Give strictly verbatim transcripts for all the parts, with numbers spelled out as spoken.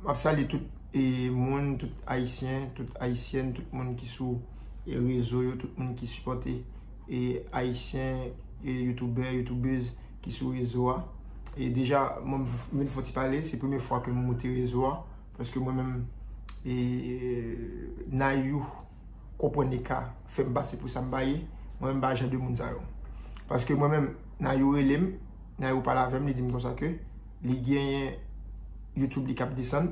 M ap salye tout e, moun, tout ayisyen, tout ayisyèn, tout moun ki sou e, rezo yo, tout moun ki sipòte e, ayisyen, e, youtubè, youtubèz ki sou rezo a. E deja, mwen, m vin fè yon ti pale, se premye fwa ke m moute rezo a, paske mwen menm, e, Nayou konprann li ka fè m pase pou sa m pa ye, mwen menm m pa jan de moun sa yo. Paske mwen menm, Nayou rele m, Nayou pale avè m, li di m konsa ke li genyen YouTube li k ap desann.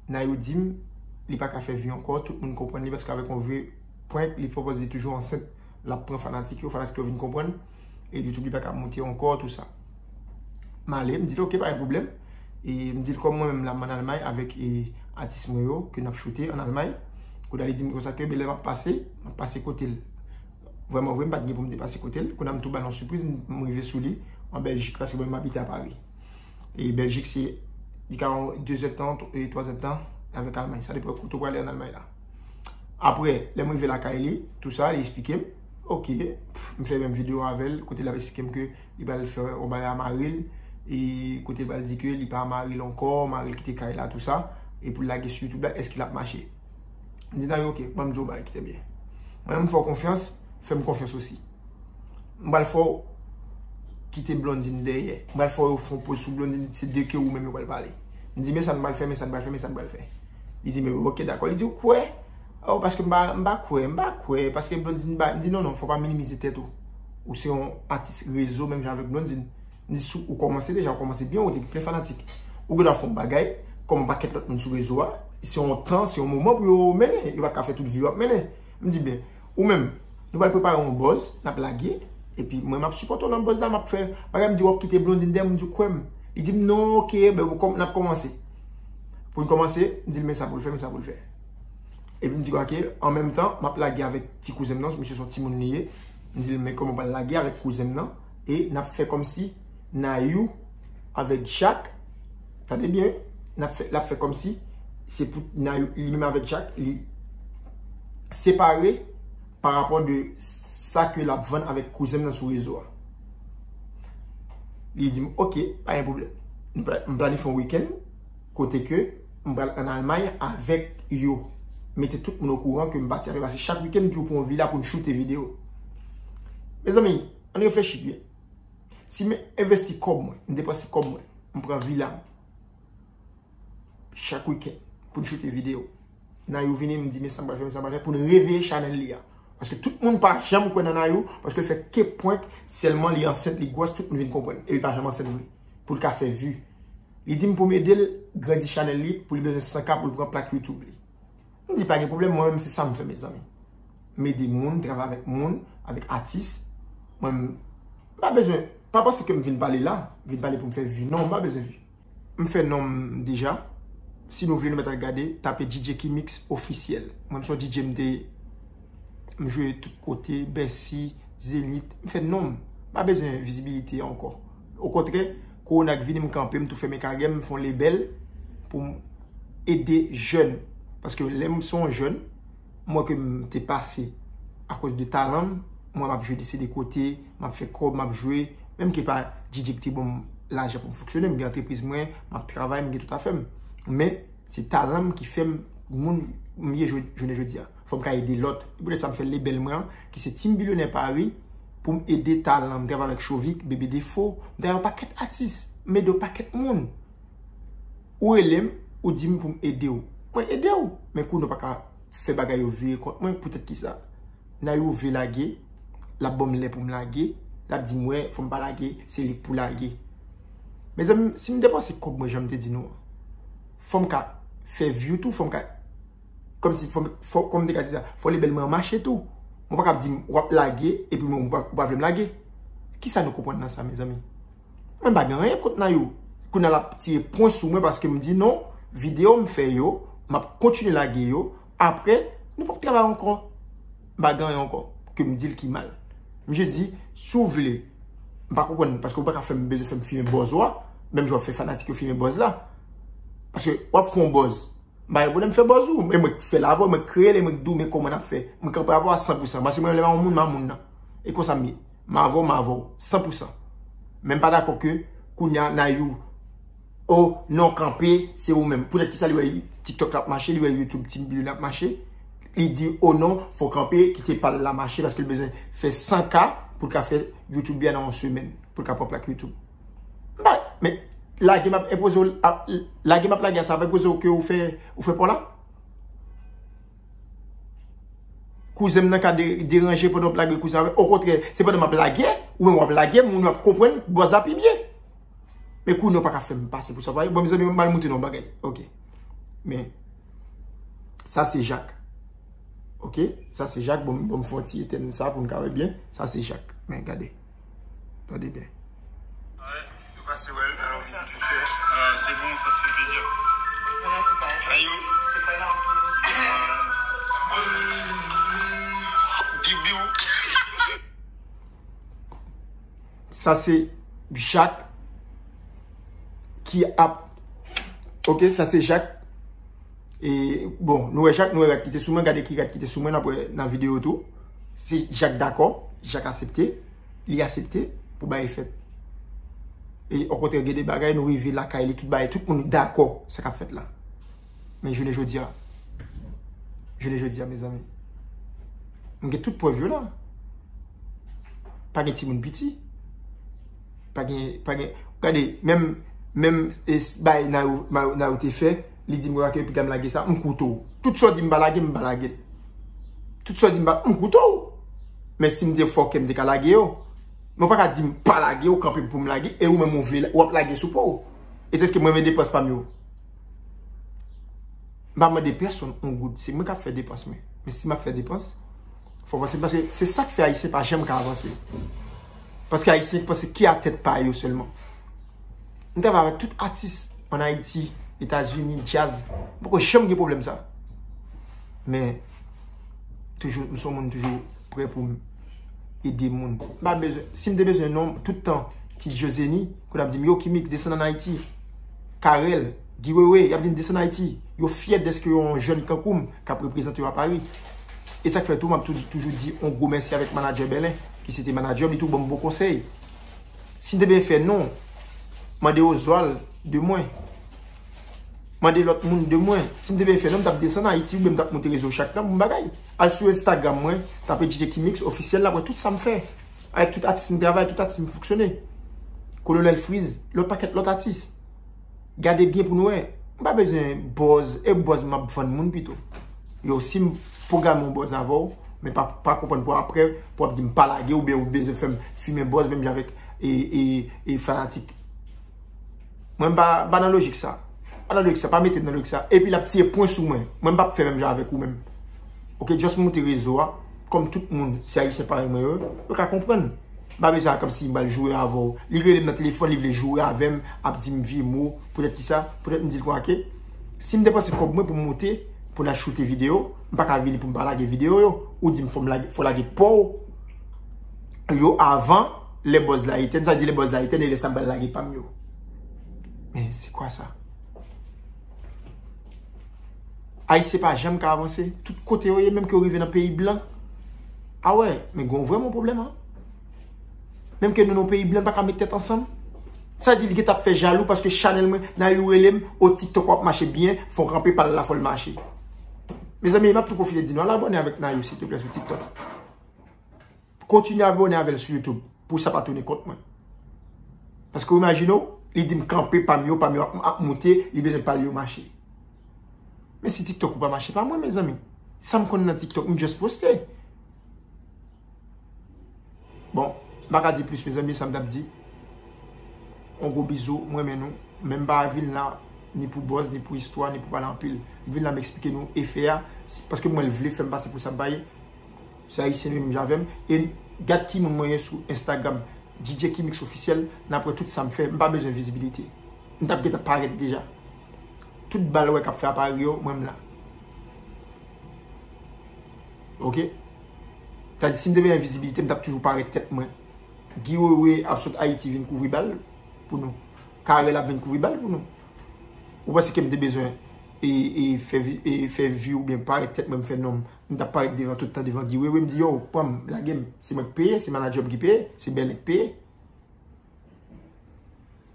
Nayou di m, li pa ka fè vi ankò, tout moun konprann li, paske avèk yon vye prank, li pwòpòz li toujou ansent, l ap pran fanatik yo, fanatik yo vin konprann, e YouTube li pa ka moute ankò, tou sa. M ale, m di l, "Ok, pa gen pwoblèm." E m di l, kòm mwen menm la, m ann Almay avèk e, atis mwen yo, ke n ap choute ann Almay. Kounye a, li di m konsa ke, "Ben, lè m ap pase, m ap pase kote l." Vrèman vre, m pa t gen pou m te pase kote l. Kounye a, m tou ba l yon sipriz, m, m rive sou li an Bèljik, paske mwen, m abite a Pari. E Bèljik, se, li ka yon de zèdtan, tw-, e twa zèdtan avèk Almay. Sa depann kote w prale ann Almay la. Apre, lè m rive lakay li, tou sa, li eksplike m. Ok, pff, m fè menm videyo avè l, kote l ap eksplike m ke li pral fè yon bagay a mari l, e kote l pral di ke li pa mari l ankò, mari l kite kay la, tou sa, e pou l lage sou YouTube la, èske l ap mache? M di Nayou, ok, ban m di w yon bagay ki te byen. Mwen menm, m fè w konfyans, fè m konfyans osi. M pral fè w kite Blondine dèyè. M pral fè w fè yon poz sou Blondine, se de ke ou menm yo pral pale. M di, men sa n pral fè, men sa n pral fè, men sa n pral fè. Li di, men ok, dakò. Li di, ou kwè? Oh, paske m pa, m pa kwè, m pa kwè, paske Blondine ba, m di, non, non, fò w pa minimize tèt ou. Ou se yon atis rezo, menm jan avèk Blondine. M di, si ou kòmanse deja, ou kòmanse byen, ou te gen plen fanatik. Ou gen dwa fè yon bagay, kòm yon pakèt lòt moun sou rezo a, se yon tan, se yon moman pou yo mennen. Yo pa ka fè tout vi yo ap mennen. M di, ben, ou menm, nou pral prepare yon buzz, n ap lage, epi mwen, m ap sipòte w nan buzz la, m ap fè bagay, m di, w ap kite Blondine dèyè, m di, kwè m. Li di m, non, ok, ben, ou kòm, n ap kòmanse. Pou n kòmanse, m di l, men sa pou l fè, men sa pou l fè. Epi m di, ok, an menm tan, m ap lage avèk ti kouzen m nan, misye se yon timoun li ye. M di l, men kòman m pral lage avèk kouzen m nan, e n ap fè kòmsi Nayou avèk Jak, tande byen, n ap fè, l ap fè kòmsi se pou Nayou, li menm avèk Jak, li separe pa rapò de sa ke l ap vann avèk kouzen m nan sou rezo a. Li di m, ok, pa gen pwoblèm. M pla-, m planifye yon wikenn kote ke m pral ann Almay avèk yo. Mete tout moun okouran ke m pati avè yo, paske chak wikenn, m toujou pran yon vila pou n choute videyo. Mezanmi, ann reflechi byen. Si m envesti kòb mwen, m depanse kòb mwen, m pran vila m chak wikenn pou n choute videyo. Nayou vini, m di, men sa m pral fè, men sa m pral fè, pou n reveye chanèl li a. Paske tout moun pa janm kwè nan Nayou, paske l fè ke prank, sèlman li ansent, li gwòs, tout moun vin konprann. E li pa janm ansent vre. Pou l ka fè vi. Li di m pou m ede l grandi chanèl li, pou li bezwen san K pou l pran plak YouTube li. M di, pa gen pwoblèm, mwen menm se sa m fè, mezanmi. M ede moun, travay avèk moun, avèk atis. Mwen, m pa bezwen, pa panse ke m vin pale la, m vin pale pou m fè vi. Non, m pa bezwen vi. M fè non m deja. Si nou vle, nou mèt al gade, tape D J Kimix ofisyèl. Mwen, m se yon D J, m te, m jwe tout kote, Bèsi, Zenith. M fè non m. M pa bezwen vizibilite ankò. Okontrè, kowona k vini, m kanpe, m tou fèmen karyè m, m fè yon lebèl pou m ede jèn. Paske lè m se yon jèn, m wè ke m te pase akoz de talan m, mwen m ap jwe de kote, m ap fè kòb, m ap jwe, menm ke pa D J ki te ban m lajan pou m fonksyone, m gen antrepriz mwen, m ap travay, m gen tout afè m. Men, se talan m ki fè m moun m ye jwe-, jounen jodi a. Fò m ka ede lòt. E poutèt sa m fè lebèl mwen an, ki se Team Bilyonè Paris, pou m ede talan m. M travay avèk Chovik, Bebe Defo, m travay yon pakèt atis, m ede yon pakèt moun. Ou rele m, ou di m pou m ede w. Mwen ede w. Men kounye a w pa ka fè bagay yo vire kont mwen, poutèt kisa? Nayou vle lage, l ap ban m lè pou m lage, l ap di m, wè, fò m pa lage, se li k pou lage. Mezanmi, si m depanse kòb mwen, jan m te di nou an, fò m ka fè vi tou, fò m ka, kòmsi, fò m, fò, kòman m te ka di sa, fò lebèl mwen an mache tou. Mwen pa ka ap di m, w ap lage, epi mwen, ou pa, ou pa vle m lage. Kisa nou konprann nan sa, mezanmi? Mwen pa gen anyen kont Nayou. Kounye a l ap tire pwen sou mwen paske m di non, videyo m fè yo, m ap kontinye lage yo. Apre, nou p ap travay ankò. M pa gen anyen ankò ke m di l ki mal. Misye di, si w vle, m pa konprann, paske w pa ka fè m bezwen fè m fimen buzz ou a, menm jan w ap fè fanatik yo fimen buzz la. Paske w ap fè yon buzz. M pa gen pwoblèm fè buzz ou, men mwen k fè l avè w, mwen k kreye l, e mwen k di w men kòman n ap fè. Mwen kanpe avè w a san pou san. Paske mwen lè m a yon moun, m a moun nan. E konsa m ye. M avè w, m avè w, san pou san. Men m pa dakò ke kounye a Nayou O non, kanpe, se ou menm. Poutèt kisa li wè TikTok la ap mache, li wè YouTube Team Billy la ap mache. Li di, o non, fò kanpe, kite pa l la mache, paske l bezwen fè san K pou l ka fè YouTube li a nan yon semèn, pou l ka pran plak YouTube. Bay, men, lage m ap enpoze w, ap, lage m ap lage a, sa pa enpoze w ke ou fè, ou fè pa w la? Kouzen m nan ka de-, deranje pandan w ap lage kouzen avè. Okontrè, se pandan m ap lage, ou menm w ap lage, moun yo ap konprann bòz la pi byen. Men kounye a w pa ka fè m pase pou sa, pa bon, mezanmi, m al montre nou yon bagay. Ok. Men, sa se Jak. Ok? Sa se Jak. Bon, bon, m fè yon ti etèn sa pou n ka wè byen. Sa se Jak. Men gade. Tande byen. Nou pase wè l nan yon vizit vit fè. Ah, c'est bon, ça se fait plaisir. Ayo. Bibiw. Sa se Jak ki ap, ok, sa se Jak. E, bon, nou wè Jak, nou wè rad ki te sou mwen, gade ki rad ki te sou mwen, n ap wè nan videyo tou. Se Jak dakò, Jak aksepte, li aksepte pou bagay fèt. E okontrè, gen de bagay, nou rive lakay li, tout bagay, tout moun dakò sa k ap fèt la. Men jounen jodi a, jounen jodi a, mezanmi, m gen tout prèv yo la. Pa gen timoun piti. Pa gen, pa gen, gade, menm, menm, e, s-, bay Nayou, Nayou, Nayou te fè, li di m, "Wè, ke piga m lage sa, m koute w. Tout sa w di m pa lage, m pa lage l. Tout sa w di m pa, m koute w." Men si m te fòkè, m te ka lage yo. Men w pa ka di m pa lage, w kanpe m pou m lage, e ou menm ou vle, w ap lage sou po w. E tèske mwen men depans pa m yo. M pa mande pèsonn yon goud, se mwen k ap fè depans mwen. Men si m ap fè depans, fò panse, paske se sa k fè Ayisyen pa janm ka avanse. Paske Ayisyen panse ke a tèt pa yo sèlman. M travay avèk tout atis ann Ayiti, Etazini, djaz. M poko janm gen pwoblèm sa. Men, toujou, m se yon moun toujou prè pou m ede moun. M pa bezwen, si m te bezwen non, tout tan, Ti Jozeni, kounye a ap di m, "Yo, Kimix, desann ann Ayiti." Carel, Guy Wewe, y ap di m, "Desann Ayiti." Yo fyè dèske yo yon jèn kankou m k ap reprezante yo a Pari. E sa k fè tou, m ap toujou, toujou di yon gwo mèsi avèk manadjè Bèlen, ki se te manadjè m, li tou ban m bon konsèy. Si m te bezwen fè non, mande Oswald de mwen. Mande lòt moun de mwen. Si m te bezwen fè non, m t ap desann Ayiti oubyen m t ap monte rezo chak tan pou m bagay. Al sou Instagram mwen, tape D J Kimix ofisyèl la, wè tout sa m fè. Avèk tout atis m travay, tout atis m fonksyone. Kolonèl Freeze, lòt pakèt lòt atis. Gade byen pou nou wè. M pa bezwen buzz, e buzz m ap vann moun pito. Yo, si m pwograme yon buzz avè w, men pa, pa konprann pou apre, pou ap di m pa lage, oubyen ou bezwen fè m fimen buzz, menm jan avèk, e, e, e fanatik. Mwen m pa, m pa nan lojik sa. Pa nan lojik sa, pa mete m nan lojik sa. Epi l ap tiye pwen sou mwen. Mwen m p ap fè menm jan avèk ou menm. Ok, just monte rezo a. Kòm tout moun, se Ayisyen parèy mwen yo, yo ka konprann. M pa bezwen kòmsi m pral joure avè w. Li rele m nan telefòn, li vle joure avè m, ap di m vye mo. Poutèt kisa? Poutèt m di l konsa ke si m depanse kòb mwen pou m monte, pou n al choute videyo, m pa ka vini pou m pa lage videyo yo. Ou di m fò m lage, fò lage pa w yo avan lè buzz la etèn. Sa di lè buzz la etèn, e lè sa m pral lage pa m yo. Men se kwa sa? Ayisyen pa janm ka avanse. Tout kote yo ye, menm ke yo rive nan peyi blan. A wè, men gen yon vrèman pwoblèm, an. Menm ke nou nan peyi blan, n pa ka met tèt ansanm. Sa di li gentan ap fè jalou paske chanèl mwen, Nayou rele m, o TikTok w ap mache byen, fò w kanpe, pa l la, fò l mache. Mezanmi, m ap tou pwofite di nou, al abòne avèk Nayou, silteplè, sou TikTok. Kontinye abòne avè l sou YouTube pou sa pa tounen kont mwen. Paske w imajine w, li di m kanpe pa m yo, pa m yo ap, ap moute, li bezwen pa l yo mache. Men si TikTok ou pa mache, pa mwen, mezanmi. Sa m konn nan TikTok, m just poste. Bon, m pa ka di plis, mezanmi, sa m t ap di. On gwo bizou, m renmen nou. Men m pa vin la ni pou buzz, ni pou istwa, ni pou pale anpil. M vin la m eksplike nou efè a, paske mwen l vle fè m pase pou sa m pa ye. Se Ayisyen li menm jan avè m. E gad ki moun mwen ye sou Instagram, D J Kimix ofisyèl, n ap wè tout sa m fè. M pa bezwen vizibilite. M t ap gentan parèt deja. Tout bal wè k ap fè a Pari yo, mwen m la. Ok? Sa di, si m te bezwen vizibilite, m t ap toujou parèt tèt mwen. Guy Wewe ap sot Ayiti vin kouvri bal pou nou. Carel ap vin kouvri bal pou nou. Ou panse ke m te bezwen e, e fè vi-, e fè vi oubyen parèt tèt mwen, m fè non m, m t ap parèt devan tout tan devan Guy Wewe, m di, "Yo, pran m, lage m." Se mwen k peye, se manadjè m ki peye, se Bèlen k peye.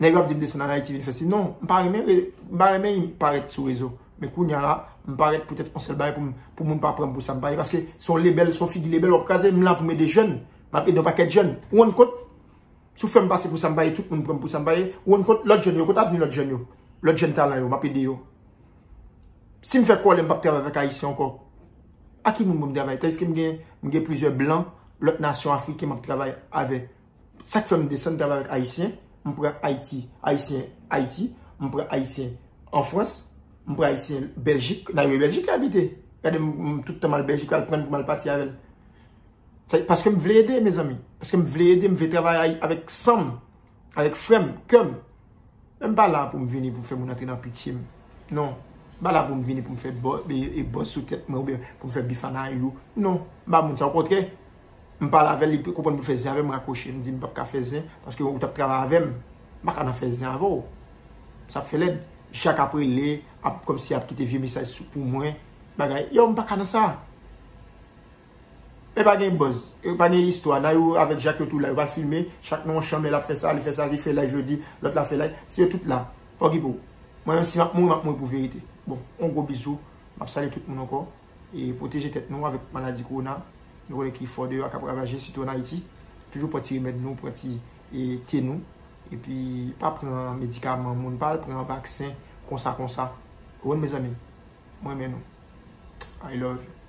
Nèg yo ap di m desann an Ayiti vin fè si. Non, m pa renmen, m pa renmen parèt sou rezo. Men kounye a la, m parèt poutèt yon sèl bagay pou, pou moun pa pran m pou sa m pa ye. Paske se yon lebèl, se yon figi lebèl w ap kraze. M la pou m ede jèn. M ap ede yon pakèt jèn. Ou rann kont? Si w fè m pase pou sa m pa ye, tout moun pran m pou sa m pa ye. Ou rann kont? Lòt jèn yo, kote avni lòt jèn yo? Lòt jèn talan yo, m ap ede yo. Si m fè kòlè, m p ap travay avèk Ayisyen ankò. A ki moun pou m travay? Tandiske m gen, m gen plizyè blan, lòt nasyon afriken m ap travay avè. Sa k fè m desann travay avèk Ayisyen, m pran Ayiti, Ayisyen Ayiti, m pran Ayisyen an Frans, m pran Ayisyen Bèljik, nan yo Bèljik li abite. Gade m, m tout tan m al Bèljik, al pran l pou m al pati avè l. Sa, paske m vle ede, mezanmi. Paske m vle ede, m vle travay avèk san m, avèk frè m, kè m. Men m pa la pou m vini pou m fè moun antre nan pitye m. Non. M pa la pou m vini pou m fè bò-, e, e bòz sou tèt mwen oubyen pou m fè bif anayou. Non. M pa moun sa, okontrè. M pale avè l, li konprann pou l fè zen avè m, rakwoche. M di m p ap ka fè zen paske ou t ap travay avè m. M pa ka nan fè zen avè w. Sa ap fè lèd. Jak ap rele, ap kòmsi ap kite vye mesaj sou, pou mwen. Bagay. Yo, m pa ka nan sa. E pa gen buzz. E pa gen istwa. Nayou avèk Jak yo tou la. Yo pral filme. Chak nan yon chanm, lè l ap fè sa, li fè sa, li fè live jodi, lòt la fè live. Si yo tout la, pa okipe w. Mwen menm, si m ap mouri, m ap mouri pou verite. Bon, yon gwo bizou. M ap salye tout moun ankò. E pwoteje tèt nou avèk maladi kowona. Nou konnen ki fò deyò a k ap ravaje, sitou ann Ayiti. Toujou pran ti remèd nou, pran ti, e, te nou. Epi, pa pran medikaman moun, pa al pran vaksen konsa, konsa. Ou konprann, mezanmi? Mwen renmen nou. I love you.